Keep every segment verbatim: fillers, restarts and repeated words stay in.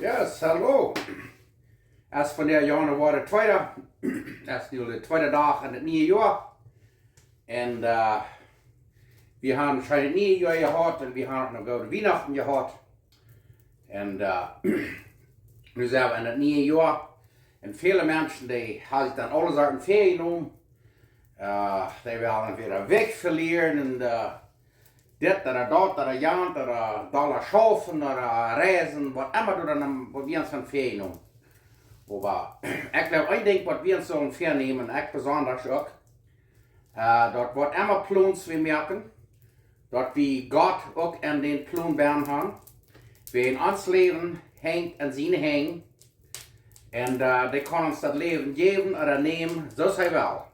Yes, hallo. Es vondoag Januoa de tweede. Es nu de tweede Dach en daut niee Joa. Un äh, wie haben een scheenet niee Joa jehaut un wie haben uk noch goode Wienachten jehaut. Un äh, nu sent wie en daut niee Joa. Un väle Menschen, dee haben sikj dan aule Sachen väajenomen. Äh, dee wellen entwäda Jewicht velieren un äh, dit ooda daut ooda jant ooda dolla schaufen ooda reisen, waut emma du dan, waut wie ons dan väajenomen. Oba ekj jleew, een Dinkj, waut wie ons sellen väanämen, ekj besonda uk, äh, daut waut emma Plons wie moaken, daut wie Gott uk en dän Plon bie haben. Wiels ons Läwen henjt aun siene Henj. Un äh, dee kaun ons daut Läwen jäwen ooda nämen, soo aus hee well.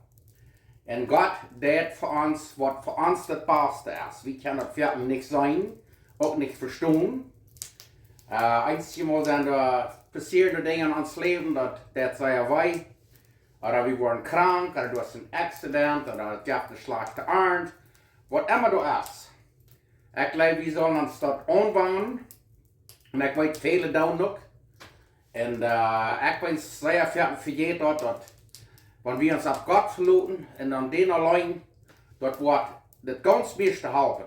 Un Gott deit fa ons, waut fa ons daut baste es. Wie kjennen daut foaken nich seenen, uk nich vestonen. Äh, eenjemol sent doa, passieren doa Dinja en ons Läwen, daut deit sea wee. Ooda wie woaren krank, ooda du hast een Accident, ooda et jeft eene schlajchte Arnt. Waut emma doa es. Ekj jleew, wie sellen ons daut aunwanen. Un ekj weet, väle doonen uk. Un äh, ekj weet, sea foaken vejät daut, daut, wan wie ons opp Gott veloten un aun dän auleen, daut woat daut gaunz mieeschte halpen.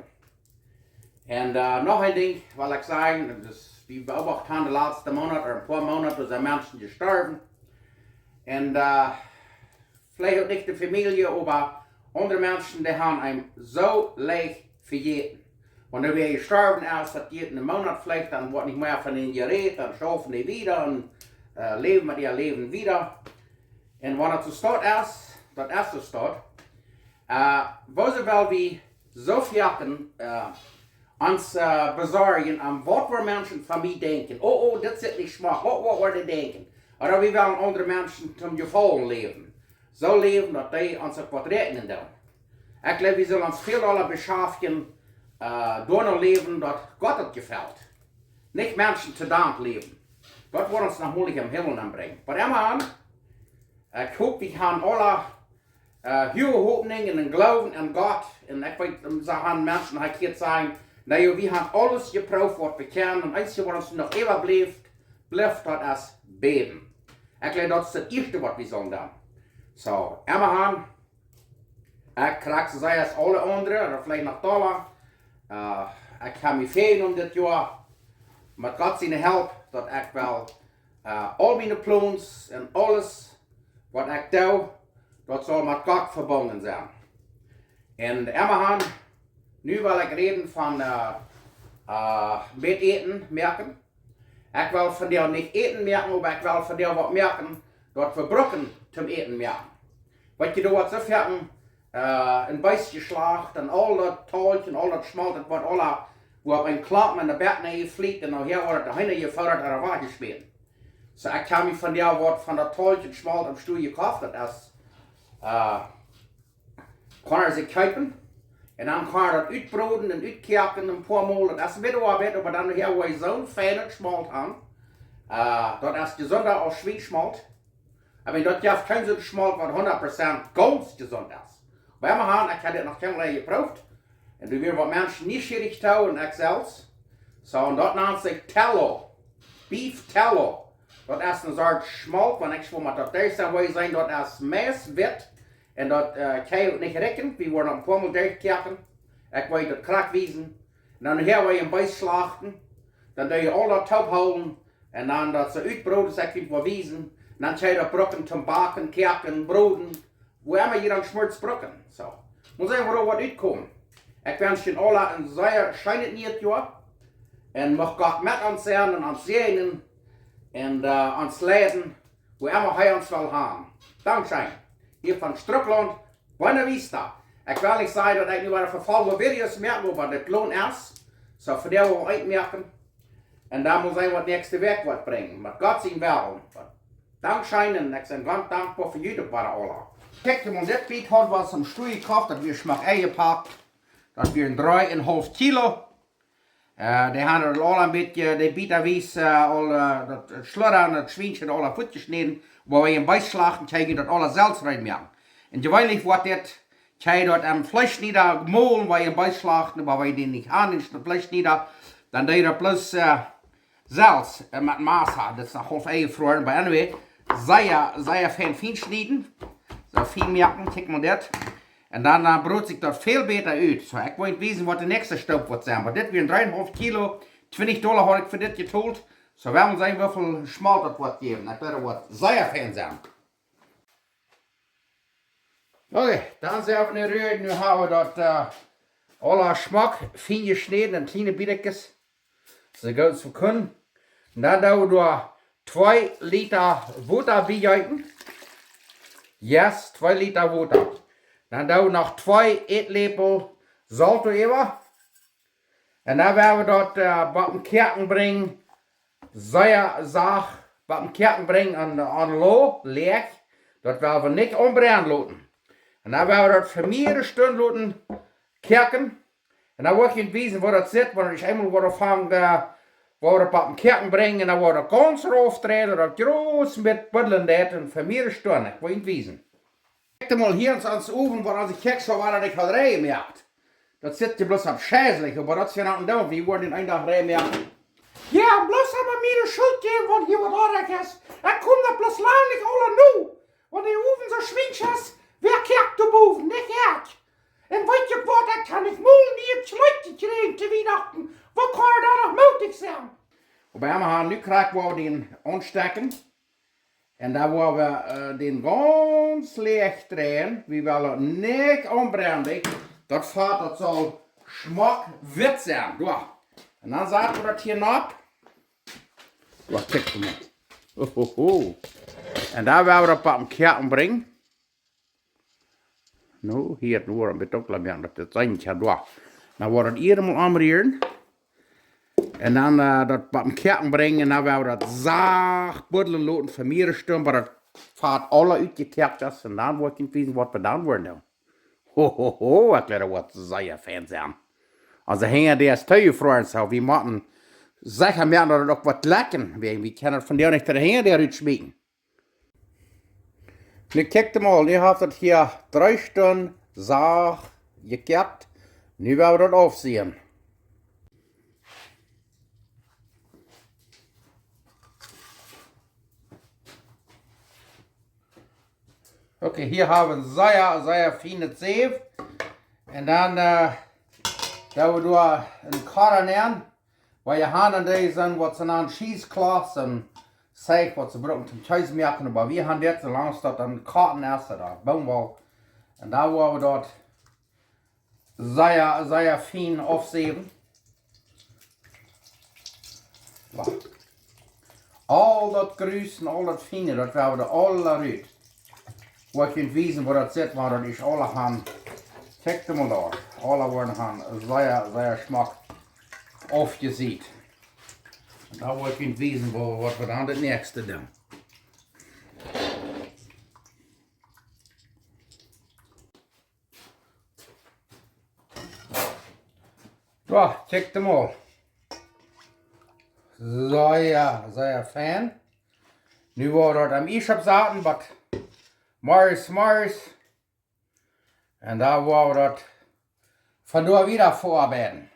Un äh, noch een Dinkj, waut ekj sajen, daut es, wie beobachten de latste Moonat, ooda een poa Moonat, doa sent Menschen jestorwen. Un äh, veleicht uk nich de Famielje, oba aundre Menschen, dee haben eenem soo leicht vejäten. Wan wäa jestorwen es, daut jeit een Moonat veleicht, dan woat nich mea von dän jerät, dan schaufen dee wieda un äh, läwen met äa Läwen wieda. Un wan et soo staut es, daut es soo staut. Äh, woo sell wie soo foaken äh, ons äh, besorjen aun, waut woaren Menschen von mie denkjen? Oh, oh, dit sitt nich schmock, waut, waut woaren dee denkjen? Ooda wie wellen aundre Menschen toom Jefaulen läwen. Soo läwen, daut dee ons uk waut räakjnen doonen. Ekj jleew, wie sellen ons väl dolla beschaftjen, äh, doano läwen, daut Gott daut jefelt. Nich Menschen to Dank läwen. Daut woat ons noch mol nich em Himmel nenbrinjen. Oba emma aun, ekj hop, wie haben aule äh, huage Hopninj un een Gloowen aun Gott. Un ekj weet, dan sellen Menschen hia kjikjen sajen, na jo, wie haben aules jeprooft, waut wie kjennen. Un eensje, waut ons noch äwablift, blift, daut es bäden. Ekj jleew, daut es daut ieeschte, waut wie sellen doonen. Soo, emma aun, ekj krakjt soo aus aule aundre, ooda veleicht noch dolla. Äh, ekj hab mie väajenomen dit Joa, met Gott siene Help, daut ekj well äh, aul miene Plons un aules, waut ekj doo, daut saul met Gott vebungen sennen. Un emma aun, nu well ekj räden von äh, äh, met Äten moaken. Ekj well vondoag nich Äten moaken, oba ekj well vondoag waut moaken, daut wie brucken toom Äten moaken. Weet jie, doa woat soo foaken äh, een Beest jeschlacht un aul daut Tolkj un aul daut Schmolt, daut woat aula, wua opp een Klompen en de Bek nenn jefliet un nohäa woat daut doahan jefodat ooda wajchjeschmäten. Soo, ekj hab mie vondoag waut von daut Tolkj un Schmolt em Stua jekoft, daut es, äh, kaun eena sikj kjeepen. Un dan kaun eena daut utbroden un utkoaken een poa Mol. Daut es een bät Oabeit, oba dan nohäa woa jie soon feinet Schmolt haben. Äh, daut es jesunda aus Schwienschmolt. Ekj meen, daut jeft kjeen soon Schmolt, waut hundat Prozent gaunz jesunt es. Oba emma aun, ekj hab dit noch kjeenmol jeprooft. Un doa wieren waut Menschen nieschierich to un ekj selfst. Soo, un daut nant sikj Tallow. Beef Tallow. Daut es eene Sort Schmolt, wan ekj schwoa met daut Deeg soo woa sennen, daut es meist witt. Un daut äh, kaun ekj nich rikjen. Wie woaren noch een poa Mol derchkoaken. Ekj woa daut krakjt wiesen. Un dan nohäa woa jie een Beest schlachten. Dan doo jie aul daut toop hoolen. Un dan daut soo utbroden, saj ekj, wie woaren wiesen. Un dan kaun jie daut brucken toom backen, koaken, broden. Wua emma jie dan Schmolt brucken. Soo. Mott seenen, woo daut woat utkomen. Ekj wensch junt aula een sea scheenet nieet Joa. Un mucht Gott met ons sennen un ons säajnen. Un äh, ons leiden, wua emma hee ons well haben. Dankscheen. Hia von Strucklaunt, Buena Vista. Ekj well nich sajen, daut ekj nu wada fa väl Videos moak, oba dit loont sikj. Soo, vondoag woa wie eent moaken. Un dan mott seenen, waut näakjste Wäakj woat brinjen. Met Gott sien Wellen. Dankscheen, un ekj sie gaunz dankboa fa junt aula. Kjikj, wie haben dit Beet haud, waut wie em Stua jekoft, daut wia schmock enjepakt. Daut wieren dree un haulf Kilo. Äh, dee haben daut aul een bät, dee Bieta wies, äh, aul äh, daut Schludda un daut Schwiensch aul fuatjeschnäden. Oba wan jie een Beest schlachten, kjenn jie daut aula selfst rein moaken. Un jeweenlich woat dit, kjenn jie daut aum Fleesch nieda molen, wan jie een Beest schlachten, oba wan jie dee nich haben, daut Fleesch nieda, dan doo jie daut bloos äh, selfst, äh, met Massa, daut es noch haulf enjefroaren, but anyway, sea, sea fein, fein schnieden. Soo fein moaken, kjikj mol dit. Un dan, äh, brodt sikj daut väl bäta ut. Soo, ekj woa junt wiesen, waut de näakjste Stoop woat sennen. Oba dit wia een dree un haulf Kilo, twintich Dolla haud ekj fa dit jetolt. Soo, wie woaren seenen, woo väl Schmolt daut woat jäwen. Daut woat sea fein sennen. Okay, dan sent wie nu rut. Nu hab wie daut, äh, aula schmock fein jeschnäden en kjliene Bietkjes. Soo goot aus wie kunnen. Un dan doo wie doa twee Lita Wota biejeeten. Yes, twee Lita Wota. Dan doo wie noch twee Ätläpel Solt doaräwa. Un dan woa wie daut, äh, bie daut Koaken brinjen, sea sacht, bie daut Koaken brinjen aun, aun loo, läach. Daut woa wie nich aunbrennen loten. Un dan woa wie daut fa mea Stund loten koaken. Un dan woa ekj junt wiesen, woo daut sitt, wan ekj eemol woa aunfangen, äh, woa wie daut bie daut Koaken brinjen, un dan woa wie daut gaunz rauf dreien, daut daut groot met buddlen deit un fa mea Stund. Ekj woa junt wiesen. Kjikj mol hia en onsen Owen, wua onse Kjäakj soo woat nich aul rein jemoakt. Daut sitt je bloos opp scheißlich, oba daut es je noch een Doon, wie woaren en eenen Dach rein moaken. Jo, bloos emma mie de Schult jäwen, wan hia waut oajch es. Ekj kom daut bloos lang nich aula no. Wan de Owen soo schwiensch es, wäa koakt doa bowen? Nich ekj. Un weet jie waut, ekj hab nich mol een schlecht jekjräajen to Wienachten. Woo kaun eena dan noch mootich sennen? Oba wie haben nu krakjt, wua wie dän aunstäakjen. Un dan woa wie, äh, dän gaunz läach dreien. Wie wellen daut nich aunbrennen. Daut Fat, daut saul schmock witt sennen. Doa. Un dan saten wie daut hia nopp. Wacht, kjikj mol. Ohoho. Un dan woa wie daut bie daut Koaken brinjen. Nu, hia, nu woa wie daut uk moaken, daut daut sennen kaun, doa. Dan woa wie daut hia mol aunrieren. Un dan, äh, daut bie daut Koaken brinjen un dan woa wie daut sacht buddlen loten fa mea Stund, bat daut Fat aula utjekoakt es. Un dan woa ekj junt wiesen, waut wie dan woaren doonen. Ho, ho, ho, ekj jleew, daut woat sea fein sennen. Aulsoo, Henja, dee es toojefroaren, soo, wie motten secha moaken, daut daut uk woat lekjen. Wie, wie kjennen daut vondoag nich de Henja doa rutschmieten. Nu kjikj mol, nu haft daut hia dree Stund sacht jekoakt. Nu woa wie daut aufseenen. Okay, hia hab wie een sea, sea fienet Säw. Un dan, äh, doo wie doa een Kotta nenn. Wiels jie haben dee, waut see nanen cheesecloths un Zeich, waut see brucken toom Kjees moaken, oba wie haben dit, soo lang aus daut een Kotten es, ooda Boomwoll. Un dan woa wie daut sea, sea fien aufsäwen. Soo. Aul daut Grus un aul daut Fiene, daut woa wie aula rut. Woa ekj junt wiesen, woo daut sitt, wan daut es aula han. Kjikj mol doa. Aula woaren han sea, sea schmock aufjesieet. Un dan woa ekj junt wiesen, woo, waut wie dan daut näakjste doonen. Soo, kjikj mol. Sea, sea fein. Nu woa wie daut aum Iess oppsaten, bat morjes, morjes. Un dan woa wie daut vondoag wieda veoabeiden.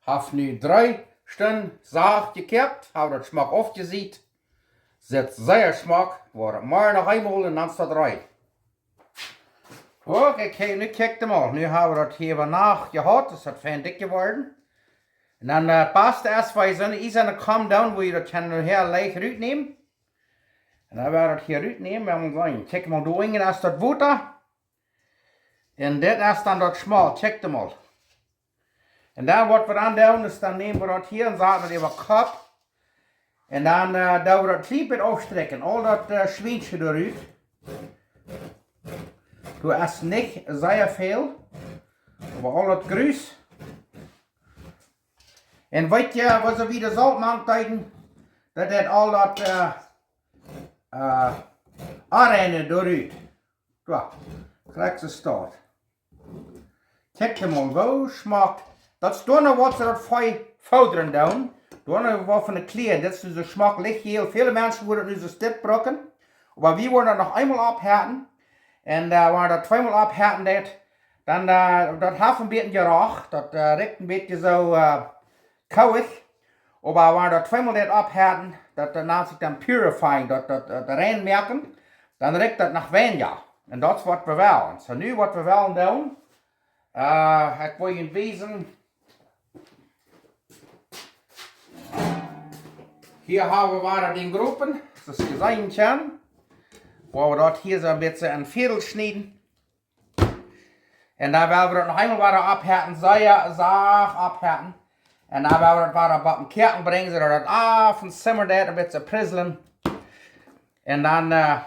Haft nu dree Stund sacht jekoakt, hab daut schmock aufjesieet. Sitt sea schmock, woa wie daut morjen noch eemol un dan es daut rein. Okay, okay, nu kjikj mol. Nu hab wie daut hia äwa Nacht jehaut, daut es daut fein dikj jeworden. Un dan, äh, daut baste es, wan jie soone iesane Kom doonen, wua jie daut kjennen nohäa leicht rutnämen. Un dan woa wie daut hia rutnämen, woa wie seenen. Kjikj mol, doa unjen es daut Wota. Un dit es dan daut Schmolt, kjikj mol. Un dan, waut wie dan doonen, es dan näm wie daut hia un saten wie daut äwa Kopp. Un dan, äh, doo wie daut kjlien bät aufstrakjen. Aul daut, äh, Schwienche doa rut. Doa es nich sea väl. Oba aul daut Grus. Un weet jie, waut see wada Solt mank deeden? Daut deit aul daut, äh, äh, Onreine doa rut. Soo, krakjt soo steit. Kjikj mol, woo schmock. Daut es doano, waut see daut Vee foodren doonen. Doano, waut von de Kjlia, dit es nu soo schmock lichtjäl. Väle Menschen woaren nu soo dit brucken. Oba wie woaren daut noch eemol oppheeten. Un, äh, wan daut tweemol oppheeten deit, dan, äh, daut haft een bät Jeroch. Daut, äh, rikjt een bät soo, äh, koolich. Oba wan daut tweemol dit opphetten, daut, daut nant sikj dan purifying, daut, daut, daut rein moaken, dan rikjt daut no Wien, jo. Un daut es waut wie wellen. Soo, nu waut wie wellen doonen, äh, ekj well junt wiesen. Hia hab wie wada dän Gropen, soo aus jie seenen kjennen. Woa wie daut hia soo een bät en Vieedel schnieden. Un dan woa wie daut noch eemol wada opphetten, sea sacht opphetten. Un dan woa wie daut wada bie de Koaken brinjen, soo daut daut aul von simmern deit, een bät prieslen. Un dan, äh,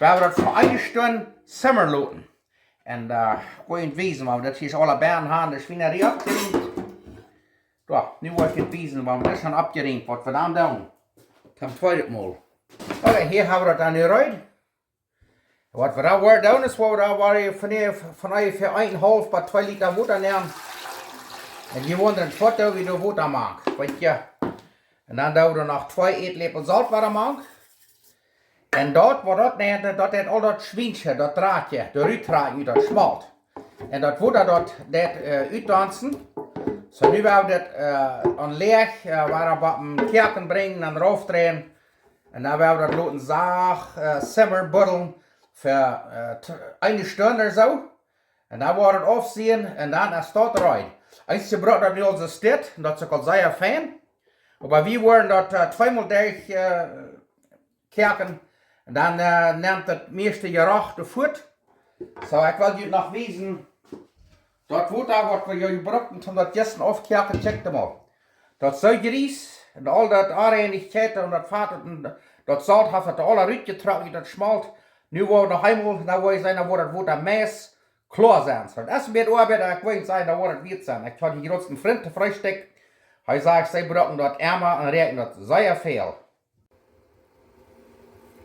woa wie daut fa eene Stund simmern loten. Un, äh, ekj well junt wiesen, wan wie daut hia aule Beenen haben, de Schwienarie oppjerieemt. Jo, nu well ekj junt wiesen, wan wie daut haben oppjerieemt, waut wie dan doonen. Toom tweeden Mol. Okay, hia hab wie daut dan nu reed. Waut wie dan woaren doonen es, woa wie dan woaren von, von onjefäa eenenhaulf bat twee Lita Wota nämen. Un jie wundren, waut wie doa Wota moaken, weet jie. Un dan doo wie noch twee Ätläpel Solt wada mank. Un daut, waut daut nant, daut haft aul daut Schwienche, daut Drautje, de Rut trakjen, daut Schmolt. Un daut Wota, daut, daut, äh, utdonsten. Soo, nu woa wie daut, äh, aun Licht, äh, wada opp dän Koaken brinjen un rauf dreien. Un dan woa wie daut loten sacht, äh, simmern, buddlen, fa, äh, t-, eene Stund ooda soo. Un dan woa wie daut aufseenen un dan es daut reed. Eent, jie brucken daut nu aul soo steit, un daut es uk aul sea fein. Oba wie woaren daut, äh, tweemol derch, äh, koaken. Un dan, äh, nemt daut mieeschte Jeroch de Fuat. Soo, ekj well junt noch wiesen, daut Wota, waut wie hia jebrukt haben, om daut Jessen aufkoaken, kjikjt mol. Daut es soo jries, un aul daut Onreinichkjeit un daut Fat un daut Solt haft daut aula rutjetrocken, daut Schmolt. Nu woa wie noch eemol, nu woa wie seenen, dan woat daut Wota meist kloa sennen. Soo, daut es een bät Oabeit, oba ekj well junt sajen, daut woat daut wieet sennen. Ekj haud hia jrod een Frint to Freestikj. Hee sajcht, see brucken daut emma un räakjnen daut sea väl.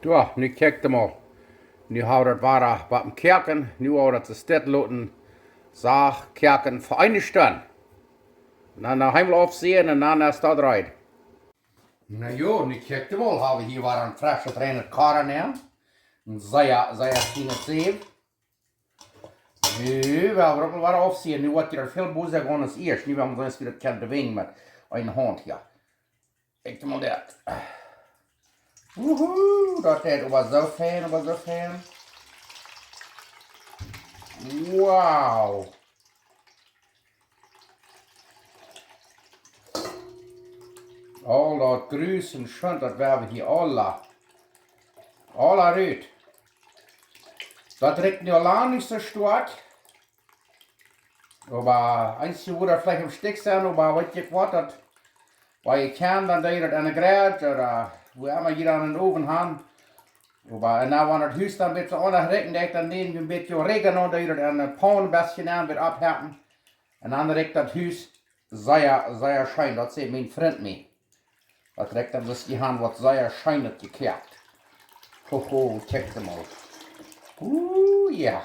Jo, nu kjikjt mol. Nu hab wie daut wada bie dän Koaken. Nu woa wie daut soo steit loten. Sacht koaken fa eene Stund. Dan noch eemol aufseenen un dan es daut reed. Na jo, nu kjikjt mol, hab wie hia wada een freschet reinet Koaren, jo. Een sea, sea fienet Säw. Nu woa wie daut mol wada aufseenen. Nu woat daut väl bosja gonen aus ieescht. Nu woa wie seenen, aus wie daut kjennen bewäajen met eene Haunt hia. Kjikjt mol daut. Wuhu, daut deit oba soo fein, oba soo fein. Wow. Aul daut Grus un Schunt, daut woa wie hia aula, aula rut. Daut rikjt nu lang nich soo stoakj. Oba eensje woat daut veleicht em Stekj sennen, oba weet jie waut, daut, wan jie kjennen, dan doo jie daut aun de Grill, ooda wua emma jie daut em Owen haben. Oba, un dan, wan daut Hus dan een bät aundasch rikjt, dan doo jie een bät Räajen aun, doo jie daut en eene Paun een bät aun, een bät opphetten. Un dan rikjt daut Hus sea, sea scheen. Daut säd mien Frint mie. Daut rikjt dan, daut jie haben waut sea scheenet jekoakt. Ho, ho, kjikjt mol. Uh, jo.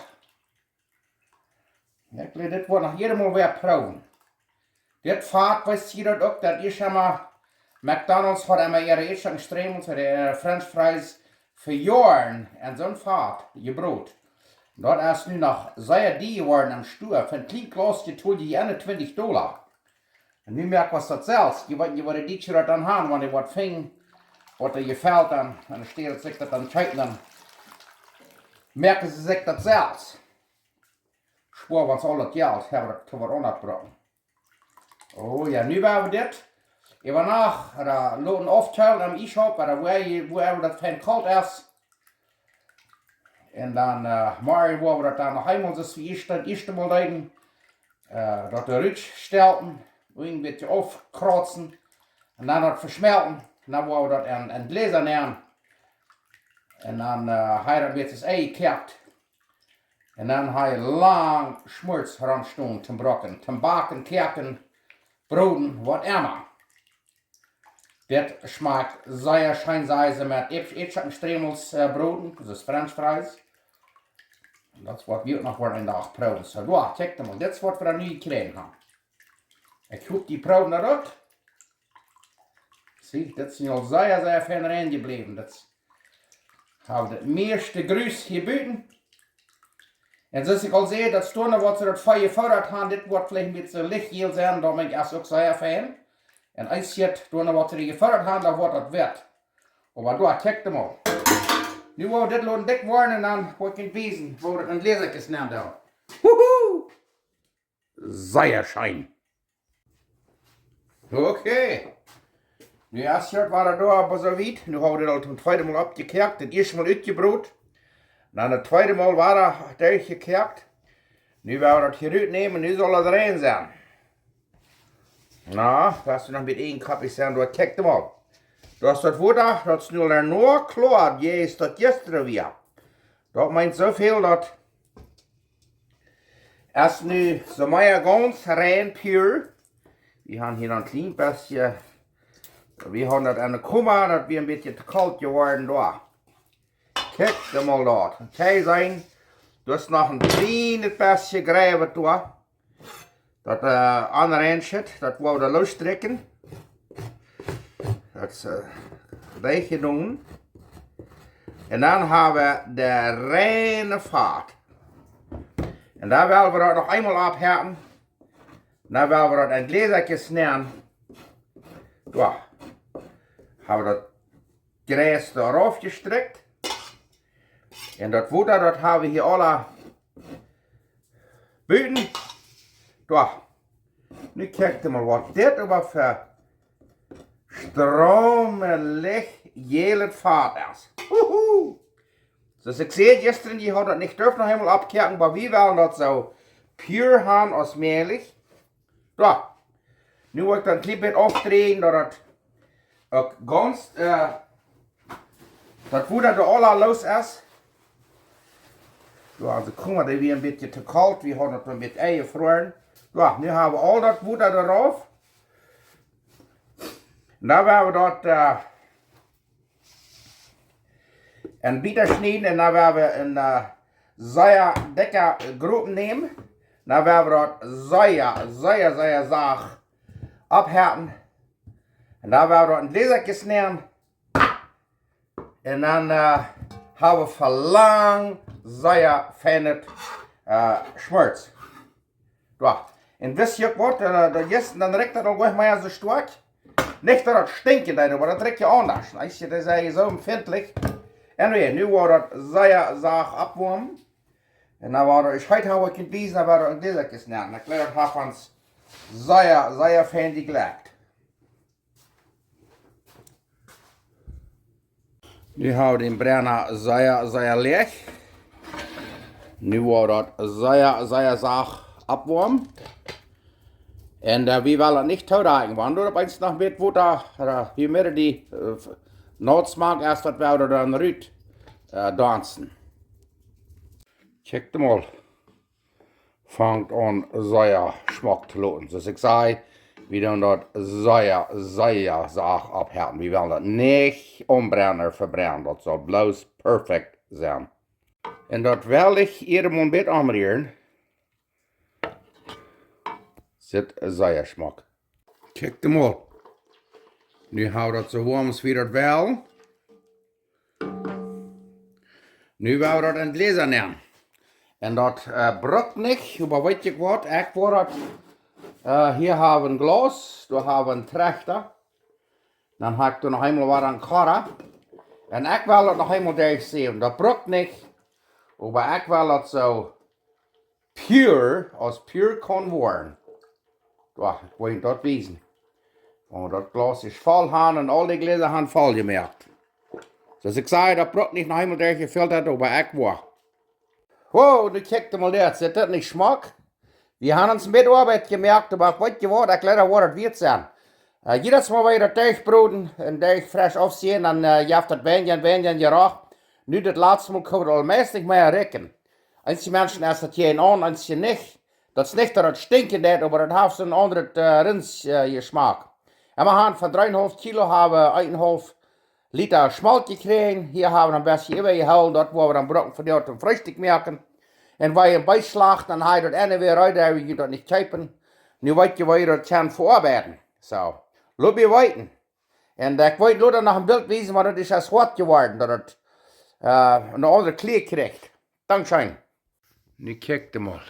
Jo, ekj jleew, dit woa wie noch jieda Mol wada proowen. Dit Fat, weetst du, daut uk, daut es emma, McDonald's haud emma äare Ätschecken Stremels, äare French Fries fa Joaren en soon Fat jebrot. Daut es nu noch sea dia jeworden em Stua. Fa een kjlien Glaus betool jie eenuntwintich Dolla. Un nu moak wie daut selfst. Jie weeten, jie woaren dit Joa daut dan haben, wan jie waut finjen, waut junt jefelt, dan, dan stell jie daut dan kjeepen, dan moaken jie daut selfst. Schwoa, wan see aul daut Jelt haben, daut kjenn wie aunbrucken. Oh jo, nu woa wie dit äwa Nacht, äh, loten aufkjeelen em Iesschaup, ooda wua jie, wua emma daut fein kolt es. Un dan, äh, morjen woa wie daut dan noch eemol, soo aus wie ieescht, daut ieeschte Mol deeden, äh, daut doa rut stelpen, een bät aufkrauzen, un dan daut veschmelten, un dan woa wie daut en, en Jläsa nämen. Un dan, äh, hab jie daut met daut Ei jekoakt. Un dan hab jie lang Schmorts raunstonen toom brucken, toom backen, koaken, broden, waut emma. Dit schmakjt sea scheen, sajen see, met Ätsch-, Ätschecken Stremels, äh, broden, daut es French Fries. Daut woa wie uk noch woaren een Dach proowen. Soo, jo, kjikjt mol, dit es waut wie dan nu jekjräajen haben. Ekj hop, jie proowen daut uk. See, dit es nu aul sea, sea fein rein jebläwen. Daut hab wie daut mieeschte Grus hia buten. Un soo aus ekj aul säd, daut Stonen, waut see daut Vee jefodat haben, dit woat veleicht een bät lichtjäl sennen, daut es uk sea fein. Un eent jeit doa noch waut wie jefoddat haben, dan woat daut wit. Oba doa, kjikj emol. Nu woa wie dit loten dikj woaren un dan woa ekj junt wiesen, woo wie daut en Gläsakjes nämen doonen. Wuhu! Sea scheen. Okay. Nu es daut wada doa, oba soo wiet. Nu hab wie daut aul daut tweede Mol oppjekoakt, daut ieeschte Mol utjebrot. Dan daut tweede Mol wada derchjekoakt. Nu woa wie daut hia rutnämen, nu saul daut rein sennen. Na, daut es noch een bät eenkoppich sennen, daut kjikj emol. Daut es daut Wota, daut es nu aul noch kloa, aus daut jistren wia. Daut meent soo väl, daut es nu soo mea gaunz rein pure. Wie haben hia noch een kjlien bät, wie haben daut aun de Kumma, daut wia een bät too kolt jeworden doa. Kjikj emol daut. Kjikj sennen, daut es noch een kjlien bät jeworden doa. Daut, äh, aundre Enj, daut woa wie lossdrikjen. Daut es, äh, wajchjenomen. Un dan hab wie de reine Fat. Un dan well wie daut noch eemol aufheben. Dan well wie daut en Gläsakjes nämen. Doa. Hab wie daut Jreis doa raufjestrikjt. Un daut Wota, daut hab wie hia aula buten. Doa. Nu kjikj emol, waut dit oba fa stroomlich jälet Fat es. Wuhu! Soo aus ekj säd jistren, dee haud daut nich durft noch eemol oppkoaken, oba wie wellen daut soo pure haben aus mäajlich. Soo. Nu woa ekj daut een kjlien bät aufdreien, daut daut uk gaunz, äh, daut Wota doa aula loos es. Soo, aulsoo, kjikj mol, dee wia een bät too kolt, wie haben daut een bät enjefroaren. Soo, nu hab wie aul daut Wota doarauf. Un dan woa wie daut, äh, en Bieta schnieden un dan woa wie een, äh, sea dikja Gropen nämen. Dan woa wie daut sea, sea, sea sacht opphetten. Un dan woa wie daut en Gläsakjes nämen. Un dan, äh, hab wie fa lang sea feinet, äh, Schmolt. Soo. Un wisst jie uk waut, äh, daut jistren, dan rikjt daut aul nich mea soo stoakj. Nich daut daut stinkjen deed, oba daut rikjt je aundasch. Weetst, daut es je soo empfindlich. Anyway, nu woat daut sea sacht oppjewoamt. Un dan woat daut, ekj weet, hab ekj jewast, dan woat daut en Gläsakjes nämen. Dan kjikj, daut haft ons sea, sea fein jejlekjt. Nu hab wie dän Brenna sea, sea läach. Nu woat daut sea, sea sacht oppjewoamt. Un, äh, wie wellen daut nich toodakjen, wan doa opp eemol noch een bät Wota, äh, wie mea dee, äh, Notsmak es, daut woa wie dan rut, äh, donsten. Kjikj mol. Fangt aun sea schmock to loten. Soo aus ekj säd, wie doonen daut sea, sea sacht opphetten. Wie wellen daut nich aunbrennen, vebrennen. Daut saul bloos perfekt sennen. Un daut well ekj hia mol een bät aunrieren. Sitt sea schmock. Kjikj mol. Nu hab wie daut soo woam aus wie daut wellen. Nu woa wie daut en Gläsa nämen. Un daut, äh, brukt nich, oba weetst waut, ekj woa daut, äh, hia hab wie een Glaus, doa hab wie een Trechta. Dan hab ekj doa noch eemol waut aun Kara. Un ekj well daut noch eemol derchseenen. Daut brukt nich, oba ekj well daut soo pure, aus pure kaun woaren. Soo, ekj well junt daut wiesen. Wan wie daut Glaus es voll haben un aul dee Gläsa haben voll jemoakt. Soo aus ekj säd, daut brukt nich noch eemol derchjefiltert, oba ekj woa. Wow, nu kjikj mol dit, sitt daut nich schmock? Wie haben ons een bät Oabeit jemoakt, oba weetst waut, ekj jleew, daut woat daut wieet sennen. Äh, jiedet Mol, wan wie daut derchbroden un derch fresch aufseenen, dan, äh, jeft daut weinja un weinja Jeroch. Nu daut latste Mol kunn wie aul meist nich mea rikjen. Eenje Menschen es daut hia aun, eenje nich. Daut es nich daut daut stinkjen deit, oba daut haft soo'n aundren, äh, Rins, äh, Jeschmack. Un wie haben von dree un haulf Kilo haben wie een un haulf Lita Schmolt jekjräajen. Hia haben wie een bät äwajehoolen, daut woa wie dan brucken fa daut toom Freestikj moaken. Un wan wie een Beef schlachten, dan hab wie daut Enj wada reed, dan hab wie daut nich kjeepen. Nu weetst waut, wie daut kjennen veoabeiden. Soo, lot mie weeten. Un, äh, ekj well junt noch een Bilt wiesen, wan daut es aus hoat jeworden, daut daut, äh, een aundre Klia kjricht. Dankscheen. Nu kjikj mol.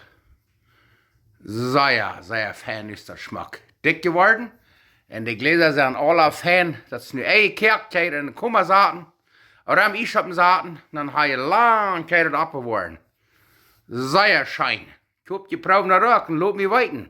Sea, sea fein es daut Schmock. Dikj jeworden. Un de Jläsa sent aula fein, daut es nu enjekoakt, kjenn jie en de Koma saten, ooda em Iesschaup saten, dan ha jie lang, kjenn jie daut oppbewoaren. Sea scheen. Ekj hop, jie proowen daut uk un lot mie weeten.